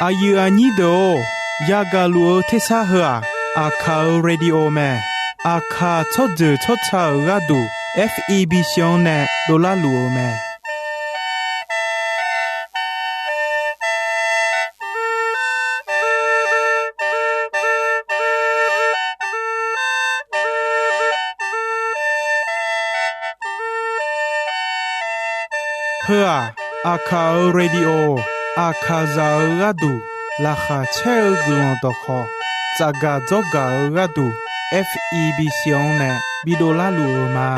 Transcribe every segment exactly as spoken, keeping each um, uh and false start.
Aqyuif aqnyir deuq-or, yagaq luf-eu tersar heu-aq, Aqkaq-euq radio mae. Aqkaq tsawrjeuq tsawrca-euq gharduq, F E B C-anr nae dovlar luf-eu mae. Heu-aq, Aqkaq-euq radio, Aqkaqzaq-euq gharduq laqkhaq caer-eu guiqlanq dawqkhawq, tsafgaq dzawrgaq-eu gharduq, F E B C-anr nae bidov larluf-eu ma.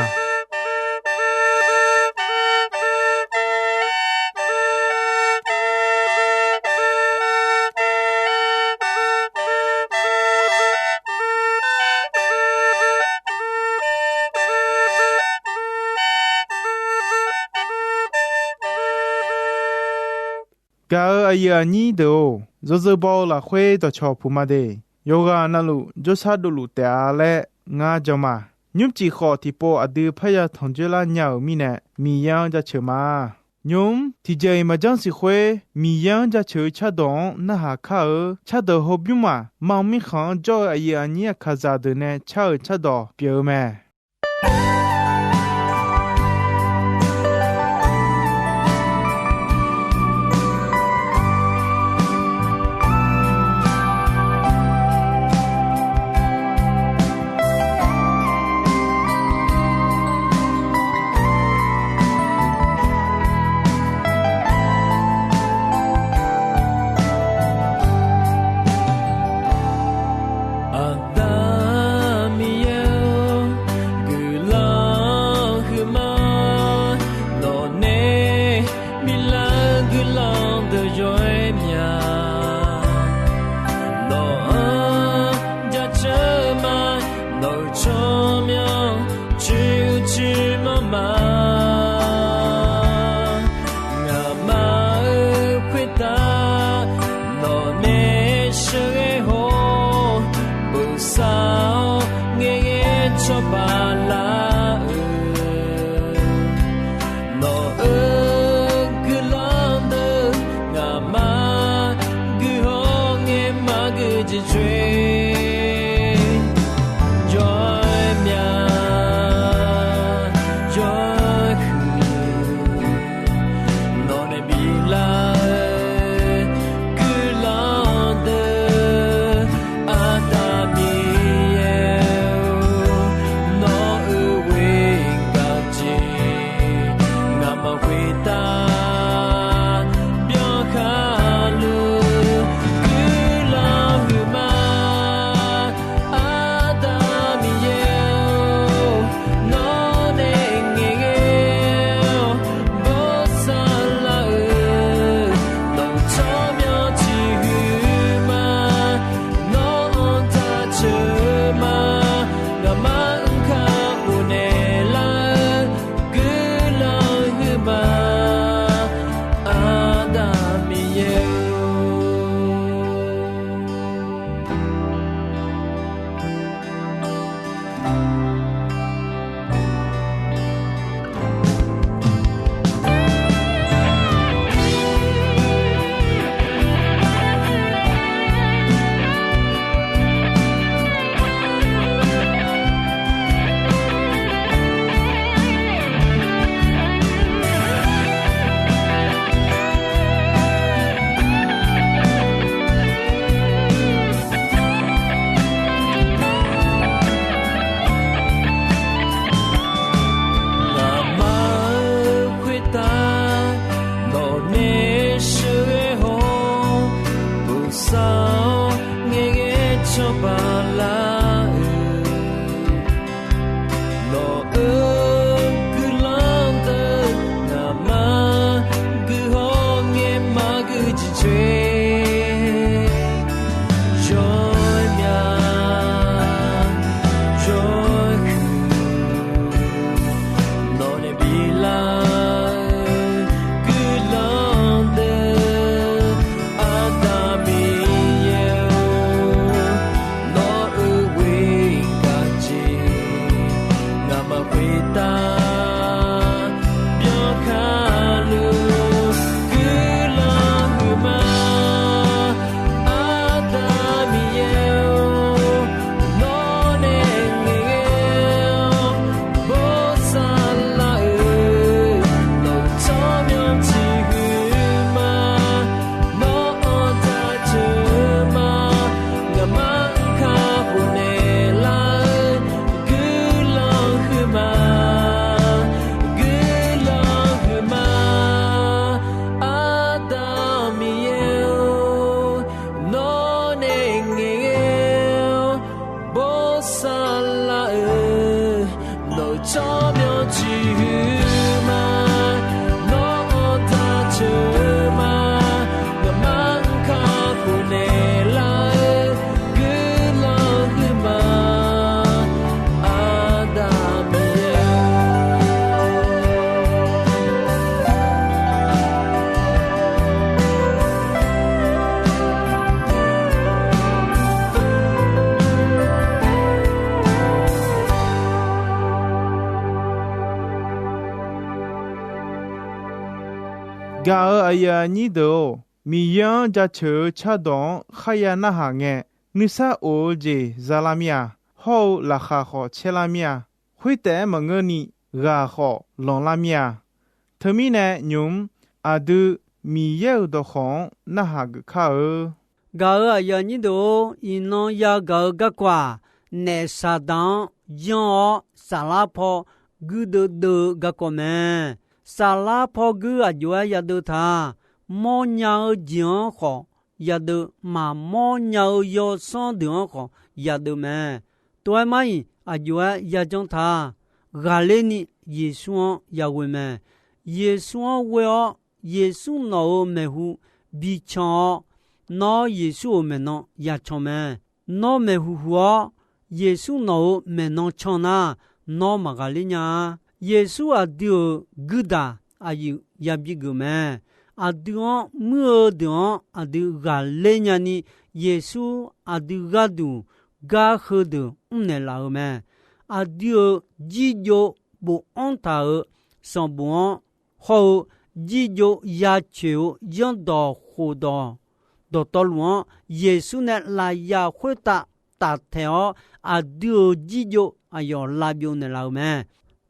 Gaq-euq aqyuif aqnyir deuq-or, yawzeu baw-eu lafkhoer dawqcawq puq ma de. Yawqghaq navluf jawrshar dovluf taef-a laer ngar jan ma. Nymrcif khawf tiqpov aqdui parya tanqjoer lar nya-euq mirnae, Miqyaer-anr jaceuq ma. Nymq-mr tiqjeq-iq maqjanr siq khoer, Miqyaer-anr jaceuq-eu cardawq-anr narhaq kar-eu cardawq hawbymr maq, mar mirkhanq-anr jawr-eu aqyuif aqnyir Aqkaqzaq deuq nae car-euq cardawq pyeuf-eu mae. Aqda Miqyaer-or, Yawciq huiq ma, nawr-anr taq ceuq ma, ngaqma-anr kakhof naeqlar-eu, guiqlanq huiq ma, Aqda Miqyaer. Gaq-euq aqyuif aqnyir deuq-or, Miqyaer-anr jaceuq-eu cardawq-anr kharya narhaq ngae, nuisar of-eu jeq zalar mir-a. Hawr-eu laqkhaq khawf caerlar mir-a. Khoertaef-aer maqngeurni, ghaq khawf lanqlar mir-a. Teumirnae nymq-mr aqdui Miqyaer-euq dawqkawq-anr narhaq geuf kar-eu. Gaq-euq aqyuif aqnyir deuq-or, iqnan yagaq-eu garkawv-aq, naef Saqdaq-anr yanr-awr saflar paw guirdeuv deuv-eu garkawv mae. Saflar paw guir aqjox-aer yadeuv taq. Mawrnya-eu jeq-anr khawf yadeuv, maqmawr nya-eu yawsanr deuq-anr khawf yadeuv mae. Tov-aer mar-iq aqjox-aer yajanr taq. Ghaqler ni Yeqsur-anr yaghoe mae. Yeqsur-anr ghoe-awr, Yeqsur nawq-euq maeqhu bican-awr, nawr Yeqsur-euq maeqnan yacan mae. Nawr maeqhu huq-awr, Yeqsur nawq-euq maeqnan can nar, nawr maq ghaqler nya-a. Yeqsur aqdui-euq guirdaq aqyuif yabi geuf mae. Aqdui-anr muir-eu deuq-anr aqdui ghaqler nyani, Yeqsur aqdui gharduq gar heudeuq mrnaeq laf-euq mae. Aqdui-euq jirjov bofanr taq-euq sanqbof-anr hawr-eu, jirjov yacoeq-eu zanrdawq khofdawq dawqtawvluf-anr Yeqsur nae lafyaq khoertav taftaeq-awr, aqdui-euq jirjov aqyawf lavbyov naeqlaf-euq mae.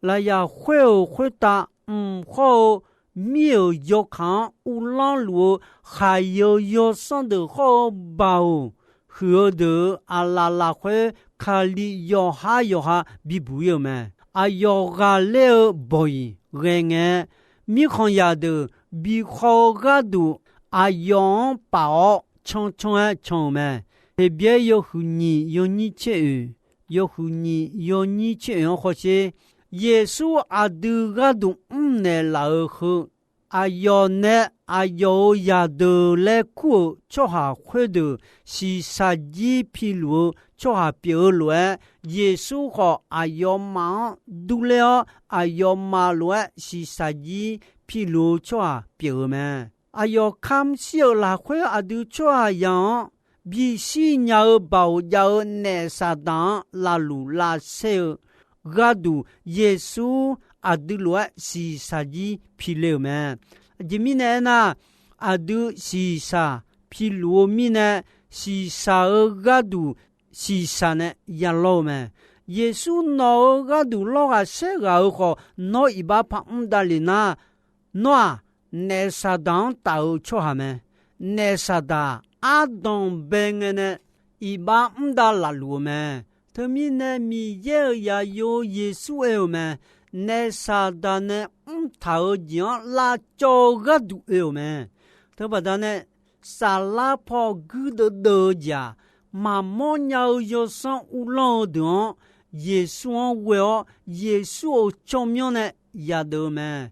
Lafyaq khoer-euq khoertav mq hawr-eu mir-euq yawkaq-anr uvlanr luf-eu khaqyeu yawsanr deuq hawr-eu baoq huiq-eu deuq-euq aqlaf lafkhoer Kali yawqhar yawqha bibuq ir-euq mae. Aqyawf ghaqler-eu bawq-iq ghae ngae, mirkhanqzaq deuq bi khaw-eu gharduq aqyawf-anr paf-awr cancan-aer can-euq mae. Heqbyaer yawhuiq nyiq yawnyir tser oeq, yawhuiq nyiq yawnyir tser oeq-anr hawsher. Yeqsur aqdui gharduq mrnaeq laf-euq heu, aqyawf nae aqyawf-euq zaqdeuq laer kur-euq tsawrhaq khoerdeuq shiqshaq jir piluf-eu tsawrhaq pyeuf-eu lof-aer, Yeqsur khawf aqyawfmaf-anr durler-awr, aqyawfmaf lof-aer shiqshaq jir piluf-eu tsawrhaq pyeuf-eu mae. Aqyawf kamr shir-euq lafkhoer aqdui tsawrhaqzaq-anr bishir nya-eu baoq jav-eu naef Saqdaq-anr lavluf lavsaer-eu gharduq, Yeqsur aqdui lof-aer shiqshaq jir pile-euq mae. Aqjeq mirnae aernar, aqdui shiqshaq piluf-eu mirnae, shiqshaq-eu gharduq shiqshaq nae ya lawr-eu mae. Yeqsur nawq-euq gharduq lawr ghaq saer ghaq-euq khawf, nawr iqbax paq mr davlef nar, nawr-aq, naef Saqdaq-anr taf-eu tsawrhaq mae. Naef Saqdaq ardanq bae ngae nae iqbax mr davlaf luf-eu mae. Teumirnae Miqyaer-euq zaqyo Yeqsur aer-euq mae. Naef Saqdaq nae mrtaq-eu jeq-anr lavcawv-eu gharduq oe-euq mae. Teubaqda nae, saflar paw guirdeuv deuv-eu jeq-aq, maqmawr nya-eu yawsanr uvlanr-eu deuq-anr Yeqsur-anr ghoe-awr, Yeqsur-euq tsawrmyanr nae yadeuv-eu mae.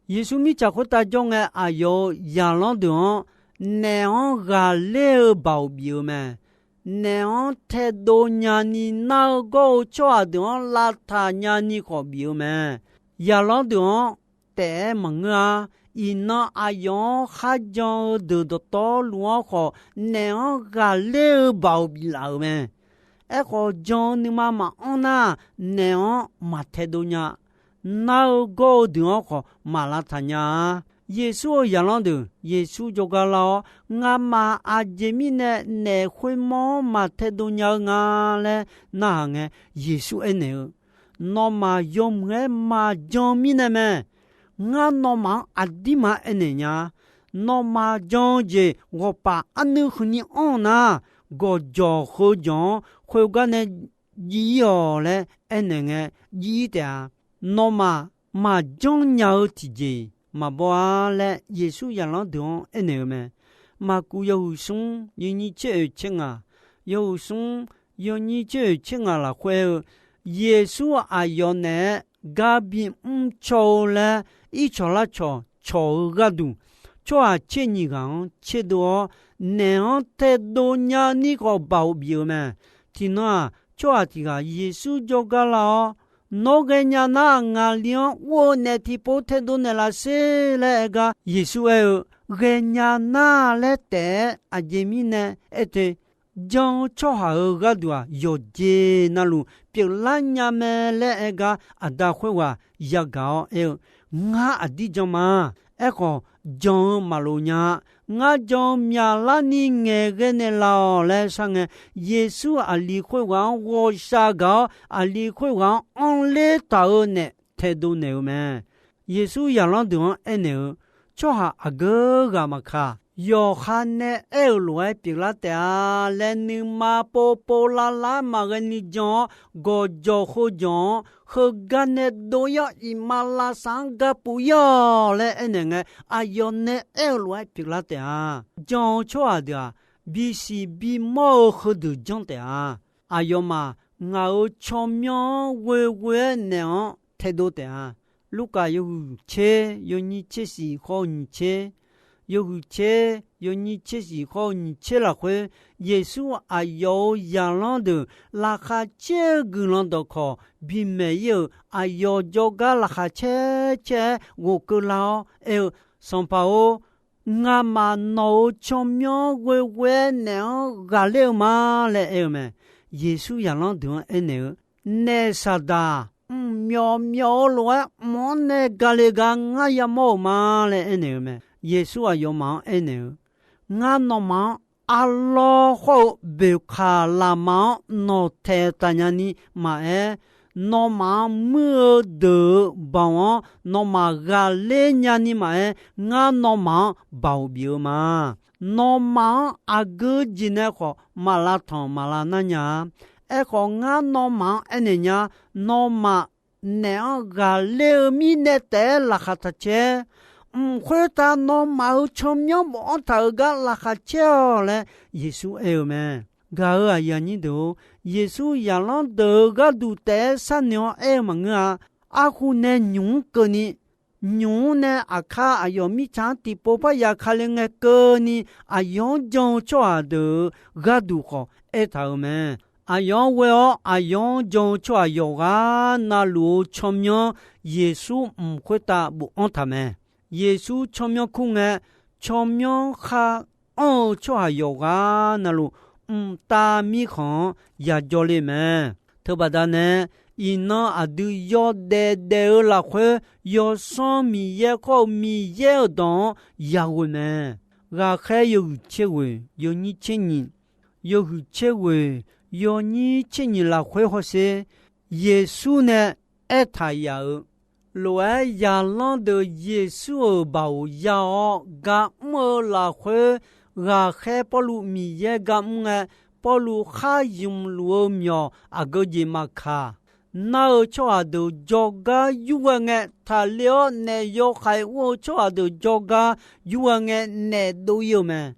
Yeqsur mirtsaq khoertav jawr ngae, aqyawf-euq zaqlanr deuq-anr naef-anr ghaqler-eu baoq bif-eu mae. Naef-anr taedov nyani nar-eu gawr-eu tsawrhaq deuq-anr lavtaq nyani khawf bif-eu mae. Zaqlanr deuq-anr taef-aer maqngeur-a. Iqnan aqyawf-anr kharjan-eu deuq dawqtawvluf-anr khawf, naef-anr ghaqler-eu baoq biflaf-euq mae. Aerkhawf, jan-eu nuima maqanr nar, naef-anr maq taedov nya. Nar-eu gawr-eu deuq-anr khawf maq lavtaq nya-a. Yeqsur-euq zaqlanr deuq, Yeqsur jawrgar lar-awr, Ngamaf aqjeq mirnae naef khoermawr-anr maq taedov nya-eu nga laer narhaq ngae, Yeqsur aernaeq-eu, Nawmaf yawmuiq-aer maqjan mirnae mae. Ngar nawmaf-anr aqdirma aernaeq nya. Nawmaf jan-eu jeq ghawqpaf arnuiv huiqni anr-eu nar, gawqjawq heujawq-anr khoergar nae jiv-ir-awq laer aernaeq ngae, jiv-ir taef-a. Nawmaf maqjanr nya-eu tiqjeq-iq maqbaw-a laer, Yeqsur zaqlanr deuq-anr aernaeq-eu mae. Maqkuv yawhuiq smr yawnyir tser oeq tser ngaq, yawhuiq smr yawnyir tser oeq tser ngaq lafkhoer-eu, Yeqsur aqyawf naeq-aer gar bimr caw-eu laer, ircawq lavcawq cawq-eu gharduq, tsawrhaq tser nyiq ghaq-anr tserdov-awr, naef-anr taedov nyani khawf baoq bif-eu mae. Tiqnan-aq, tsawrhaq tiq ghaq Yeqsur jawrgar lar-awr, Nawr ghaenya nar, ngaqli-anr ur-eu naef tiqpov taedov naeqlaf sher laer aer gar, Yeqsur aer-eu, Ghaenya nar laer taef-aer aqjeq mirnae aer te. Jan-eu tsawrhaq-euq gharduq-aq, yawqjeq navluf pyeuflar nya mae laer aer gar, aqda khoerghaq yagaq-awr aer-eu, Ngar aqdir jan ma. Aerkhawf, jan-eu maqlof nya-a. Ngar jan-eu myaqlarni ngaeqghae naeqlaf-awq laer sharngae, Yeqsur aqli khoerghaq-anr ghawqshaq gaq-awr, aqli khoerghaq-anr anrler taq-eu naef taedov naeq-eu mae. Yeqsur zaqlanr deuq-anr aernaeq-eu, Tsawrhaq aqgeu ghaq maqkaq, yawqha nae aer-euq lof-aer pyeuflar taef-a laer nuima povpov lavlav-aer maqghae ni jan-awr, gawqjawq heujawq-anr heugar nae dov-ir-awr, iqmalavshav-anr ga puq-ir-awq laer aernaeq ngae, aqyawf nae aer-eu lof-aer pyeuflar taef-a. Jan-eu tsawrhaq deuq-aq, bisiq bimawr-eu heudeuq janr taef-a. Aqyawfmaf ngaq-euq tsawrmyanr-anr ghoeghoe-aer naeq-anr taedov taef-a. Lurkaf yawhuiq tser yawnyir tser siq khawr-eu nyiq tser, yawhuiq tser yawnyir tser siq khawr-eu nyiq tser lafkhoer, Yeqsur aqyawf-euq zaqlanr deuq laqkhaq caer-eu guiqlanq dawqkawq bimaeq-ir-euq aqyawf jawrgar laqkhaq caer caer-aer ghofkeuv lar-awr aer-eu, Sanqpaq-or, ngamaf nawq-euq tsawrmyanr ghoeghoe-aer naef-anr ghaqler-eu ma laer aer-eu mae. Yeqsur zaqlanr deuq-anr aernaeq-eu, Naef saqdaq mqmyawf myawf-eu lof-aer mq-anr nae gale gar ngar yamawr-euq ma laer aernaeq-eu mae. Yeqsur aqyawfmaf-anr aernaeq-eu, Ngar nawmaf-anr arlawr khawr-eu boeqkaq lafmaf-anr nawqtaeq taf nyani maqaer, nawmaf-anr muir-eu deuq-euq baoq-anr nawmaf ghaqler nyani maqaer, ngar nawmaf-anr baoq bif-eu ma. Nawmaf-anr aqgeu jeq nae khawf maq lavtanq maq lavnar nya-a. Aerkhawf, ngar nawmaf-anr aernaeq nya, nawmaf naef-anr ghaqler-eu mirnae taef-aer laqkhaq taq caer. Mq khoertav nawmaf-euq tsawrmyanr bofanr taq-euq gar laqkhaq caer-awq laer Yeqsur aer-eu mae. Gaq-euq aqyuif aqnyir deuq-or, Yeqsur zaqlanr deuq-euq gharduq taef-aer sharnoeq-awr aer-eu maqngeur-a. Arhu nae nymq-mr keuvni, nymq-mr nae aqkar aqyawf mirtsaq-anr tiqpov parya kale ngae keuvni, aqyawf-anr jan-eu tsawrhaq deuq-euq gharduq khawf aertaq-euq mae. Aqyawf-anr ghoe-awr aqyawf-anr jan-eu tsawrhaq yawqghaq navluf-eu tsawrmyanr Yeqsur mq khoertav bofanr taq mae. Yeqsur tsawrmyanr kur ngae, tsawrmyanr khar anr-eu tsawrhaq yawqghaq navluf, mqtav mirkhanq-anr yajawr le mae. Teubaqda nae, iqnan aqdui yawdaef daef-eu lafkhoer, Yawsanr Miqyaer khawr-eu Miqyaer-euq dawq-anr yaghoe mae. Ghaqkhaer yawhuiq tser ghoeq yawnyir tser nyiq, yawhuiq tser ghoeq yawnyir tser nyiq lafkhoer hawsher, Yeqsur nae aertaq yaf-euq lof-aer, zaqlanr deuq Yeqsur-euq baoq ya-awr gar mr-eu lafkhoer, ghaqkhaer Pawrluv Miqyaer gar mr ngae, Pawrluv khar zmq luf-eu myawq aqgeu jeq maqkaq, nar-eu tsawrhaq deuq jawrgar yurghae ngae taqler-awr, naef yawhaiq ur-eu tsawrhaq deuq jawrgar yurghae ngae naef dov-ir-eu mae.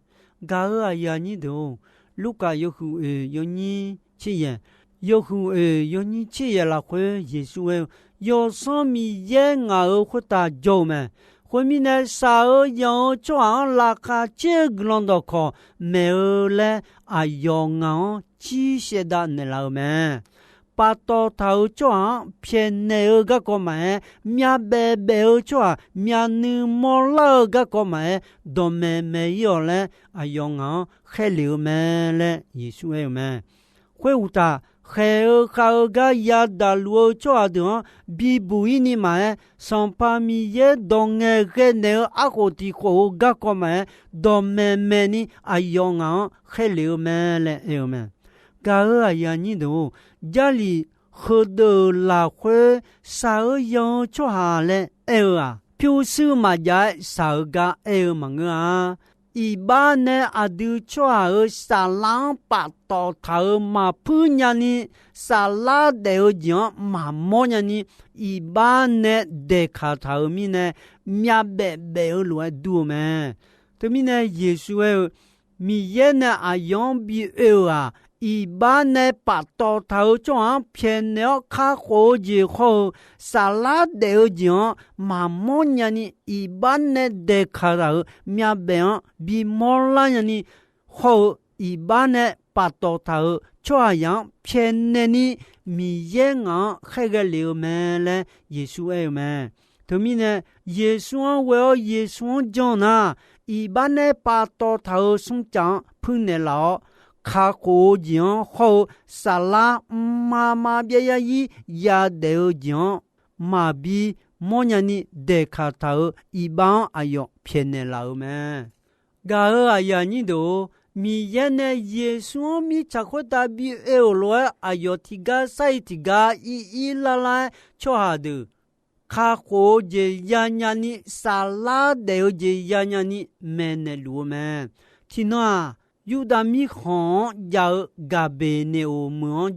Gaq-euq aqyuif aqnyir deuq-or, Lurkaf yawhuiq oeq yawnyir tser yaeq, yawhuiq oeq yawnyir tser yaeq lafkhoer Yeqsur aer-eu, Yawsanr Miqyaer ngaq-euq khoertav jawr-eu mae. Khoermirnae, shaq-eu yanq-eu tsawrhaq-anr laqkhaq caer-eu guiqlanq dawqkawq maeq-eu laer, aqyawf ngaq-anr cir shaevdav naeqlaf-eu mae. Paftawf taq-euq tsawrhaq-anr pyaeqnaeq-eu garkawv maqaer, myavbaef baef-eu tsawrhaq myavnuiv mawrlar-eu garkawv maqaer, dawqmaeq maeq-ir-awq laer aqyawf ngaq-anr khaerlef-eu mae laer Yeqsur aer-eu mae. Khoeruqtaf, khaeq-eu khav-eu gar yadaq luf-eu tsawrhaq deuq-anr bibuq-ir ni maqaer, Sanqpaq Miqyaer dawq ngaeqghae naeq-eu arkhof tiq khof-eu garkawv maqaer, dawqmaeq maeq ni aqyawf ngaq-anr khaerlef-eu mae laer aer-eu mae. Gaq-euq aqyuif aqnyir deuq-or, Jarlif heudeuq-euq lafkhoer shaq-eu yanq-eu tsawrhaq laer aer-eu-aq, pyurshuir maqjav-aer shaq-eu gar aer-eu maqngeur-a. Iqbax nae aqdui tsawrhaq-euq saflar-anr paftawf taq-euq maqpuir nyani, saflar daef-eu jeq-anr maqmawr nyani, iqbax nae daeqkaq taq-euq mirnae, myavbaef baef-eu lof-aer dur-eu mae. Teumirnae Yeqsur aer-eu, Miqyaer nae aqyawf-anr bi oe-eu-aq, iqbax nae paftawf taq-euq tsawrhaq-anr pyaeqnaeq-awr kakhof-eu jeq hawr-eu, saflar daef-eu jeq-anr maqmawr nyani iqbax nae daeqkaq taq-euq myavbaef-anr bimawr lar nyani hawr-eu, iqbax nae paftawf taq-euq tsawrhaqzaq-anr pyaeqnaeq ni Miqyaer ngaq-anr khaerghae lef-eu mae laer Yeqsur aer-eu mae. Teumirnae, Yeqsur-anr ghoe-awr Yeqsur-anr jan nar, iqbax nae paftawf taq-euq smrcaf-anr puirnaeq laf-awr, kakhof-eu jeq-anr hawr-eu saflar mqmaq maqbyav yarzir yadaef-eu jeq-anr maqbi mawrnya ni daeqkaq taq-euq iqbax-anr aqyawf pyaeqnaeq laf-euq mae. Gaq-euq aqyuif aqnyir deuq-or, Miqyaer nae Yeqsur-anr mirtsaq khoertav bi oe-euq lof-aer aqyawf tiqgar sar-iq tiqgar ir ir lar lar-aer tsawrhaq deuq kakhof-eu jeq yanya ni, saflar daef-eu jeq yanya ni maeqnaeq luf-eu mae. Tiqnan-aq, Yurdav mirkhanq-anr jav-eu Gaqbeqneqoq meuq-anr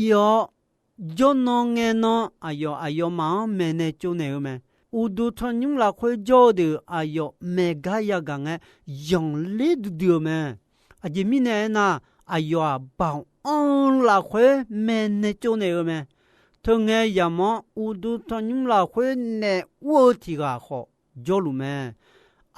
ir-awr, jawrnan ngae nan aqyawf aqyawfmaf-anr maeqnaeq tsovnaeq-eu mae. Uqduq tanqnymr lafkhoer jawr-eu deuq aqyawf maeq gar yagaq ngae, yanqler duidui-eu mae. Aqjeq mirnae aernar, aqyawf-aq baoq anr-eu lafkhoer maeqnaeq tsovnaeq-eu mae. Teungae yamq-anr uqduq tanqnymr lafkhoer naef ur-eu tiq ghaq khawf jawrluf mae.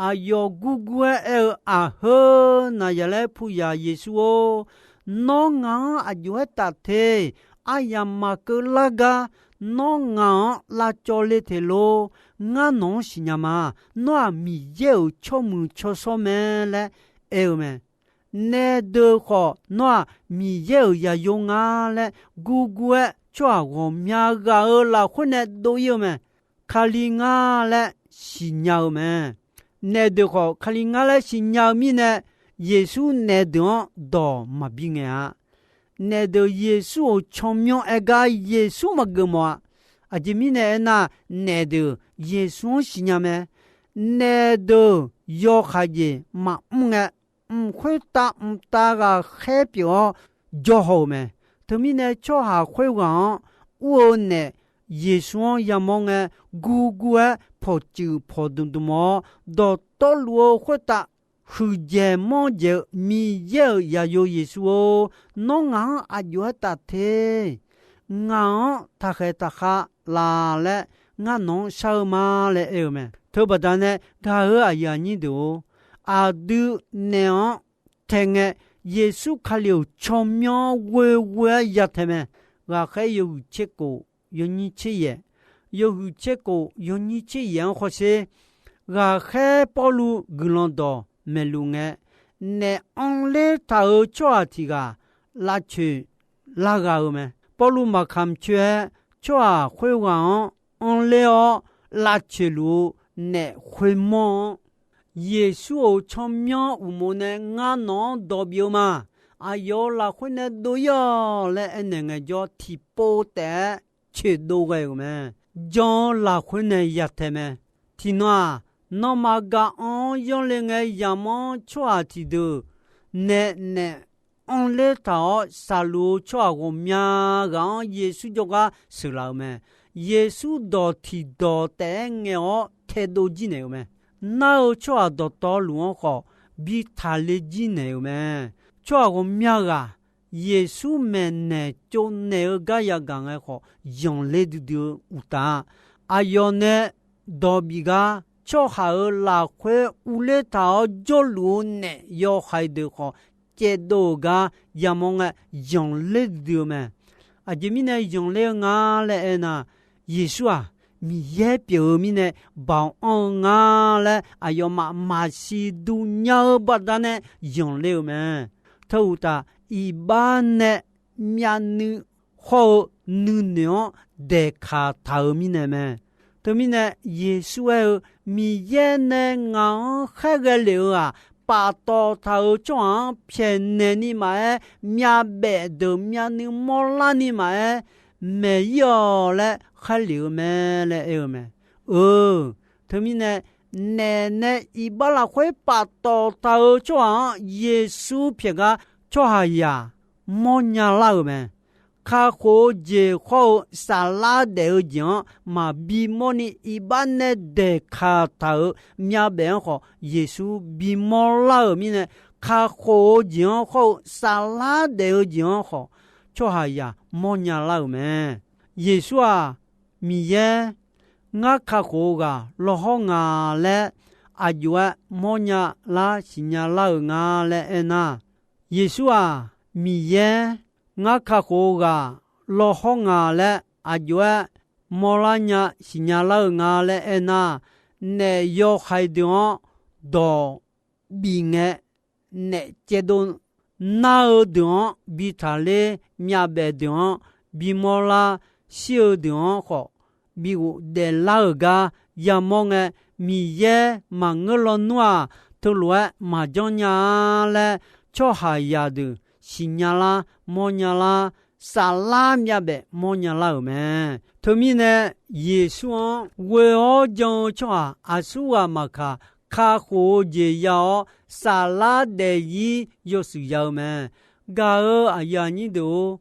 Aqyawf gurgur-aer aer-eu, Aqheu, Naqzaqlaer puyaq Yeqsur-or, nawr ngaq-anr aq jov-aer taf te. Aryamq maqkeuv lar gar nawr ngaq-anr lavcawv le teq lor. Ngar nawq-anr siqnya ma. Nawr-aq Miqyaer-euq tsawrmuiq tsawrshawr mae laer aer-eu mae. Naef deuq khawf, nawr-aq Miqyaer-euq zaqyo nga laer gurgur-aer tsawrhaq ghawqmya ghaq-euq lafkhoer nae dov ir-eu mae. Kali ngar laer siqnya-eu mae. Naef deuq khawf, Kali ngar laer siqnya-eu mirnae, Yeqsur naef deuq-anr dawq maqbi ngaeq-a. Naef deuq Yeqsur-euq tsawrmyanr aer gar Yeqsur maqgeuf mawf-a. Aqjeq mirnae aernar, naef deuq Yeqsur-anr siqnya mae. Naef deuq yawkhav jeq maqmr ngae, mq khoertav mqtav ghaqkhaer pyeuf-awr jawr haw-euq mae. Teumirnae, tsawrhaq khoerghaq-anr ur-eu naef Yeqsur-anr yamawr ngae, gurgur-aer pawqtsuif pawqdmq dmq-awr, dawqtawvluf-eu khoertav huiqdzaeq manrdzaeq-eu Miqyaer-euq zaqyo Yeqsur-or, nawr ngaq-anr aq jov-aer taf te. Ngaq-anr taqkhaeq taqkhav laf laer ngar nawq-anr shar-eu ma laer aer-eu mae. Teubaqda nae gaq-euq aqyuif aqnyir deuq-or, aqdui naef-anr tae ngae, Yeqsur Kali-euq tsawrmyanr ghoeghoe-aer ya tae mae. Ghaqkhaer yawhuiq tser kof yawnyir tser yaef, yawhuiq tser kof yawnyir tser yaef-anr hawsher. Ghaqkhaer Pawrluv guiqlanq dawq maeqluf ngae, naef anrler taq-euq tsawrhaq tiq ghaq lavcoeq lar gha-eu mae. Pawrluv maqkamq coer-aer, tsawrhaq khoerghaq-anr anrler-awr lavcoeq luf-eu naef khoermawr-anr, Yeqsur-euq tsawrmyanr uqmov nae ngar nawq-anr dawq bif-eu ma. Aqyawf-euq lafkhoer nae dov ir-awq laer aernaeq ngaejawr, tiqpov taef-aer coeqdov ghae-euq mae. Jan-eu lafkhoer nae ya tae mae. Tiqnan-aq, nanrma ga anr-anr yanrle ngae yamq-anr tsawrhaq tiqdeuq nae naef anrler taq-awr shaqluf-eu tsawrhaq ghawqmya ghaq-anr Yeqsur jawrgar sheuqlaf-euq mae. Yeqsur dawq tiqdawq taef-aer ngaeq-awr taedov jir naeq-euq mae. Nar-eu tsawrhaq dawqtawvluf-anr khawf bi taqle jir naeq-euq mae. Tsawrhaq ghawqmya ghaq Yeqsur maeqnaeq tsovnaeq-eu gar yagaq ngae khawf, yanqler duidui-eu uqtaf-a. Aqyawf nae dawq bif gar tsawrhaq-euq lafkhoer urler taq-awr jawrluf-eu naef yawhaiq deuq khawf, caevdov-euq gar yamawr ngae, yanqler duidui-eu mae. Aqjeq mirnae yanqler-eu nga laer aernar, Yeqsur-aq, Miqyaer pyeuf-eu mirnae baoq anr-eu nga laer aqyawfmaf maqsiq duq nya-eu baqdanae yanqler-eu mae. Teu uqtaf, iqbax nae myavnuiv hawr-eu nuinoeq-anr daeqkaq taq-euq mirnae mae. Teumirnae, Yeqsur aer-eu, Miqyaer nae ngaq-anr khaerghae lef-eu-aq, paftawf taq-euq tsawrhaq-anr pyaeqnaeq ni maqaer, myavbaef deuq myavnuiv mawrlar ni maqaer, maeq ir-awq laer khaerlef-eu mae laer aer-eu mae. Eu, teumirnae, naef nae iqbax lafkhoer paftawf taq-euq tsawrhaq-anr Yeqsur pyaeq gar tsawrhaqzaq mawrnya lar-euq mae. Kakhof-eu jeq hawr-eu saflar daef-eu jeq-anr maqbi mawrni iqbax nae daeqkaq taq-euq myavbaef-anr khawf Yeqsur bimawr lar-euq mirnae, kakhof-eu jeq-anr khawr-eu saflar daef-eu jeq-anr khawf, tsawrhaqzaq mawrnya lar-euq mae. Yeqsur-aq, Miqyaer, ngar kakhof-eu ghaq lawhawr nga laer aqjox-aer mawrnya lar siqnya lar-euq nga laer aernar, Yeqsur-aq, Miqyaer, ngar kakhof-eu ghaq lawhawr nga laer aqjox-aer mawrlar nya siqnya lar-euq nga laer aernar, naef yawhaiq deuq-anr dawq bif ngae, naef caevdov nar-eu deuq-anr bi taqler, myavbaef deuq-anr bi mawrlar, shir-eu deuq-anr khawf bi ghofdaef lar-euq gar yamawr ngae, Miqyaer maqngeur lawnmr-aq, teulof-aer maqjanr nya-a laer, tsawrhaqzaq deuq siqnya lar, mawrnya lar, saflar myavbaef mawrnya lar-euq mae. Teumirnae, Yeqsur-anr ghoe-awr jan-eu tsawrhaq aqsurghaq maqkaq, kakhof-eu jeq ya-awr saflar daefzir yawshuif ya-eu mae. Gaq-euq aqyuif aqnyir deuq-or,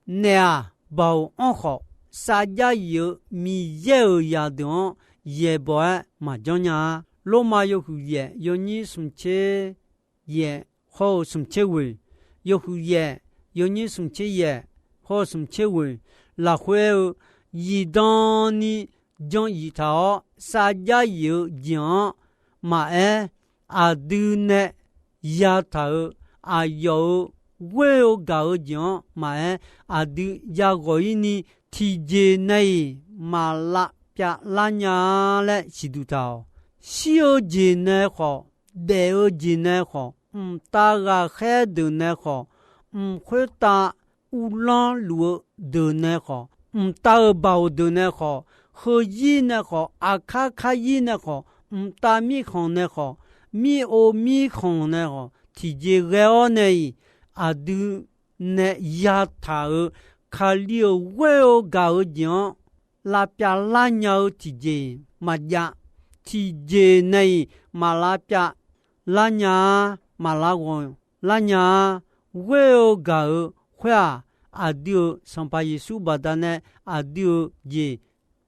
naef-aq, baoq anr khawf, sarjax yif-eu Miqyaer-euq zaqdeuq-anr yaeqbawq-aer maqjanr nya-a. Lormav yawhuiq yaef yawnyir smq tser yaef hawr-eu smq tser ghoeq, yawhuiq yaef yawnyir smq tser yaef hawr-eu smq tser ghoeq lafkhoer aer-eu, zifdan ni jan yif taq-awr sarjax yif-eu jeq-anr maqaer, aqdui nae yataq-euq aqyawf-euq ghoer-eu gaq-eu jeq-anr maqaer, aqdui yaghawq-ir ni tiqjeq nae-iq maq lavpyav lar nya-a laer siqduq taq-awq. Shir-eu jeq nae khawf, daef-eu jeq nae khawf, mqtav ghaqkhaer deuq nae khawf, mq khoertav uvlanr luf-eu deuq nae khawf, mqtav-euq baoq deuq nae khawf, heuzir nae khawf, aqkar karzir nae khawf, mqtav mirkhanq nae khawf, mir-o mirkhanq nae khawf, tiqjeq ghae-awr nae-iq, aqdui nae yataq-euq Kali-euq ghoer-eu gaq-eu jeq-anr lavpyav lar nya-eu tiqjeq maqjav. Tiqjeq nae-iq maq lavpyav lar nya-a, maq lavghawq lar nya-a. Ghoer-eu gaq-euq khoer-aq, aqdui-euq Sanqpaq Yeqsur baqdanae aqdui-euq jeq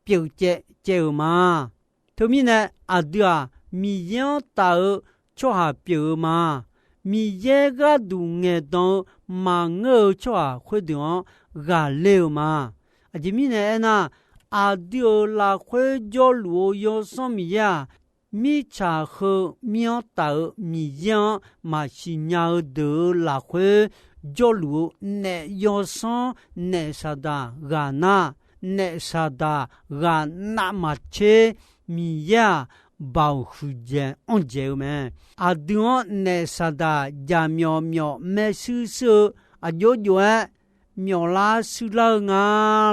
pyeuf caev caev-euq ma. Teumirnae, aqdui-aq, Miqyaer-anr taf-eu tsawrhaq pyeuf-eu ma. Miqyaer gharduq ngaeqdan-eu maqngeur-eu tsawrhaq khoerdeuq-anr ghaqler-eu ma. Aqjeq mirnae aernar, aqdui-euq lafkhoer jawrluf-eu Yawsanr Miqyaer-aq, mirtsaq heu mir-anr taf-eu Miqyaer-anr maqsiq nya-eu deuq-euq lafkhoer jawrluf-eu naef yawsanr, naef saqdaq ghaq nar, naef saqdaq ghaq navmaqtser Miqyaer-aq, baoq huiqdzaeq anr dzaeq-eu mae. Aqdui-anr naef saqdaq jaqmyawf myawf maershuir shuir-eu aqjox jov-aer myawflar shuirlar-eu nga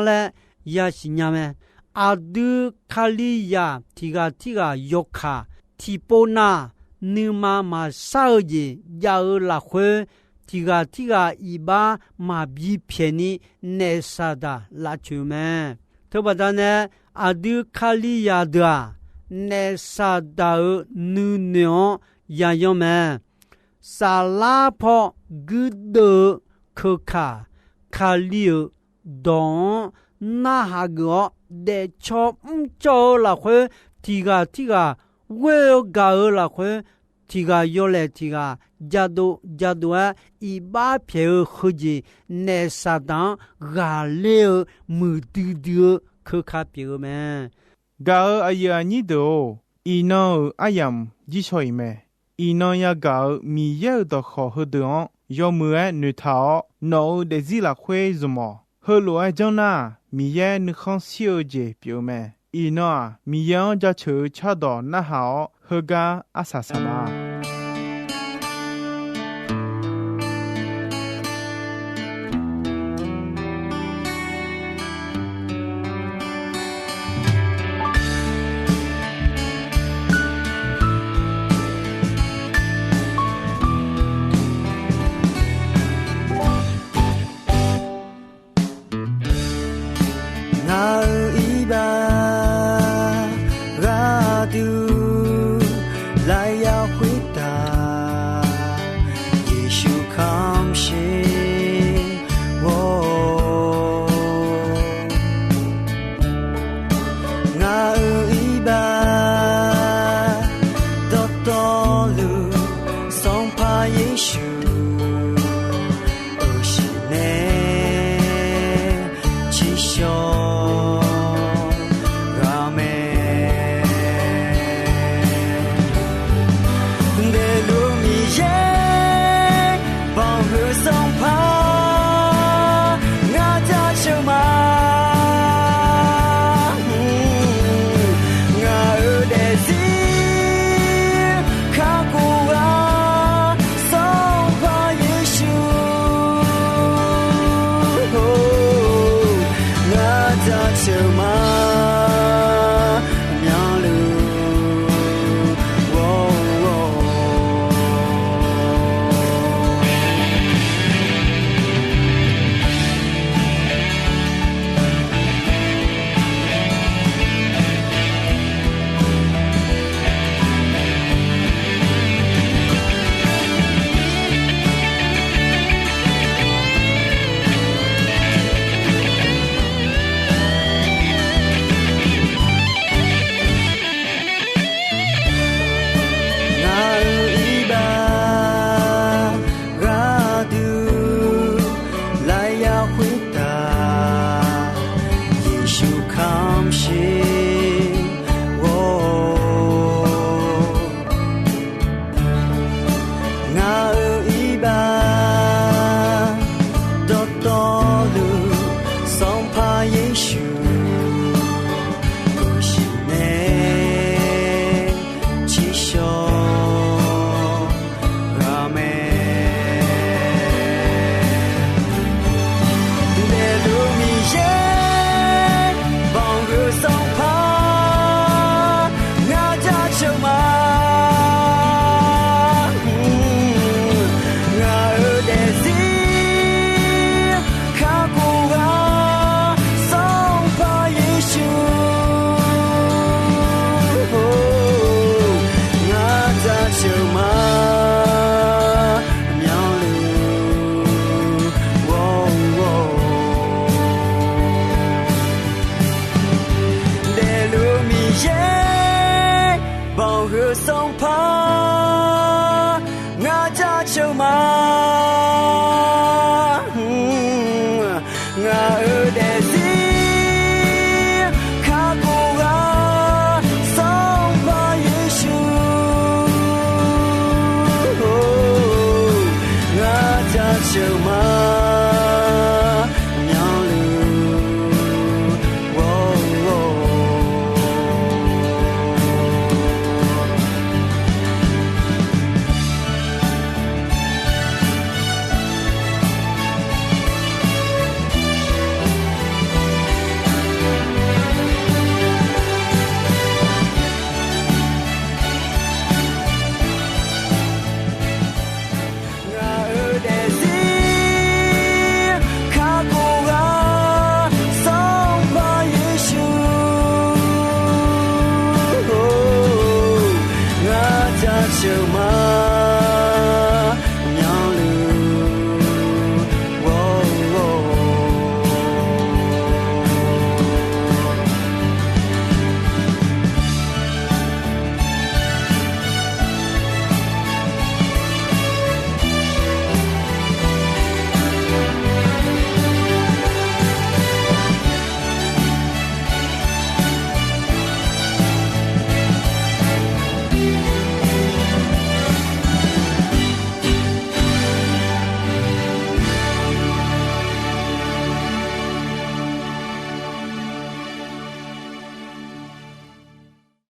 laer yasiq nya mae. Aqdui Kalizaq tiq ghaq tirghaq yawkaq tiqpov nav nuima maqsar-eu jeq jav-eu lafkhoer, tiq ghaq tirghaq iqbax maqbi pyaeqni naef saqdaq lavcoeq-eu mae. Teubaqda nae aqdui Kalizaq deuq-aq, naef saqdaq-euq nuinoeq-anr yayanr mae. Saflar paw guirdeuv-eu keukaq, Kali-euq dawq-anr narhaq geuf-awr daefcaw mrcawv-eu lafkhoer, tiq ghaq tirghaq ghoer-eu gaq-eu lafkhoer, tiq ghaq yawlaeq tiq ghaq jadov jadov-aer iqbax pyaeq-eu heujeq, naef saqdaq-anr ghaqler-eu muiqdui dui-eu keuka pyeuf-eu mae. Gaq-euq aqyuif aqnyir deuq-or, iqnan-euq aryamq jirshaw-iq mae. Iqnan yagaq-euq Miqyaer-euq dawqkawq heudeuq-anr yawmuiq-aer noeqtaq-awr, nawq-euq daefzir lafkhoer zmq-awq. Heulof-aer janr nar-aq, Miqyaer nuikhanr shir-eu jeq pyeuf-eu mae. Iqnan-aq, Miqyaer-anr jaceuq-eu cardawq narhaq-awr, heugar arsaq saq ma. Ngaq-euq iqbax gharduq lafyaq khoer Sanqpaq, ngar jaceuq ma. Ngaq-euq daefzir kakhof-a, Sanqpaq Yeqsur, ngar jaceuq ma. Myanluf, ngaq-euq iqbax gharduq lafyaq khoertav, Yeqsur kamq shir-awq. Ngaq-euq iqbax dawqtawvluf, Sanqpaq Yeqsur guqsiq nae tsiqshawq ghaq mae. Daefluf Miqyaer, banqhuiq Sanqpaq, ngar jaceuq ma. Ngaq-euq daefzir kakhof-a, Sanqpaq Yeqsur, ngar jaceuq ma. Myanluf, ghawrghawr, daefluf Miqyaer, banqhuiq Sanqpaq.